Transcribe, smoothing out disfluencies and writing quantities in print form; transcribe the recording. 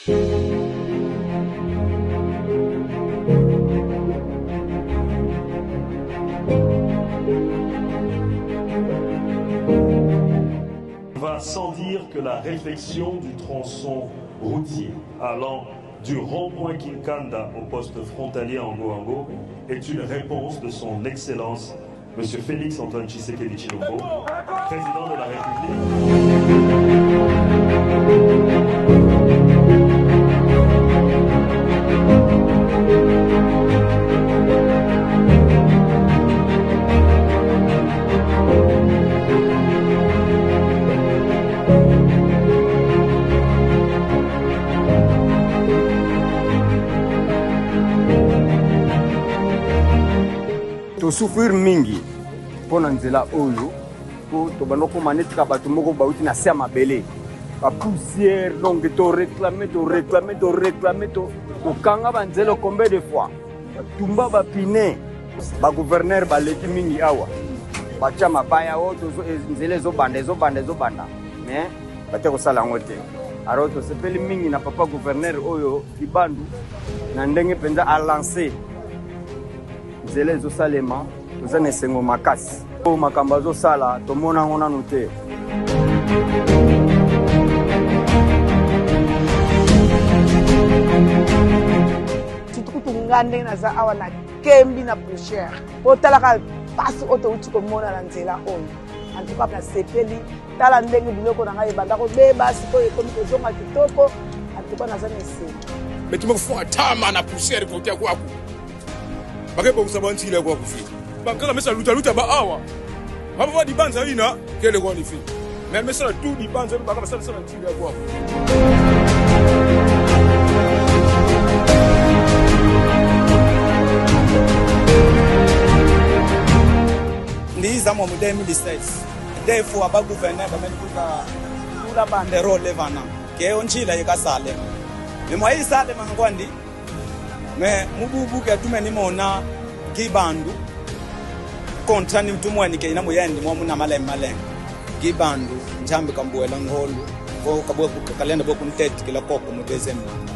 Va sans dire que la réfection du tronçon routier allant du rond-point Kinkanda au poste frontalier Ango-Ango est une réponse de son Excellence Monsieur Félix Antoine Tshisekedi Tshilombo, président de la République. Tosouffrir mingi mpo na nzela oyo, mpo tobanda kokoma neti ka bato moko bauti na se ya mabele, bapoussière. Donc toréclame, toréclame, toréclame, tokanga banzela combien de fois, batumba bapine. Bagouverneur baleki mingi awa, batya mabaya oyo, nzela ezobanda, ezobanda, ezobanda, mais bate kosala yango te. Alors tosepeli mingi na papa gouverneur oyo Kibandu, na ndenge mpenza alance nzela ezosalema. Toza na esengo makasi oyo makambo azosala, tomona yango nanu te. Surtout kutu nga ndenge naza awa, nakembi na poussière po talaka mpasi oyo touti komona na nzela oyo. En tout cas nasepeli, tala ndenge biloko na ngai ebanda kobeba, sikoyo ekomi kozonga kitoko. En tout cas naza na esengo. Mais tumekufuatama na poussière kotia kwaku bakebongisa banzila kwa kufi bakaka mesa lutaluta ba awa baba dibanza ina kele kwa lifi mais mesala tout dibanza baka basala sala nzila kwa. Ndiza mu 2017, therefore abagouverneur bamele kuka tula banderole vana ke onjila yekasale me mwayisale mankwandi me mububu ke tume nimona kibandu kontra ni mtumweni ke ina muyendi mwa muna maleng maleng kibandu njambi kambuela ngolu ko kabwe kalenda bo kuntet kila koko mu deuxième.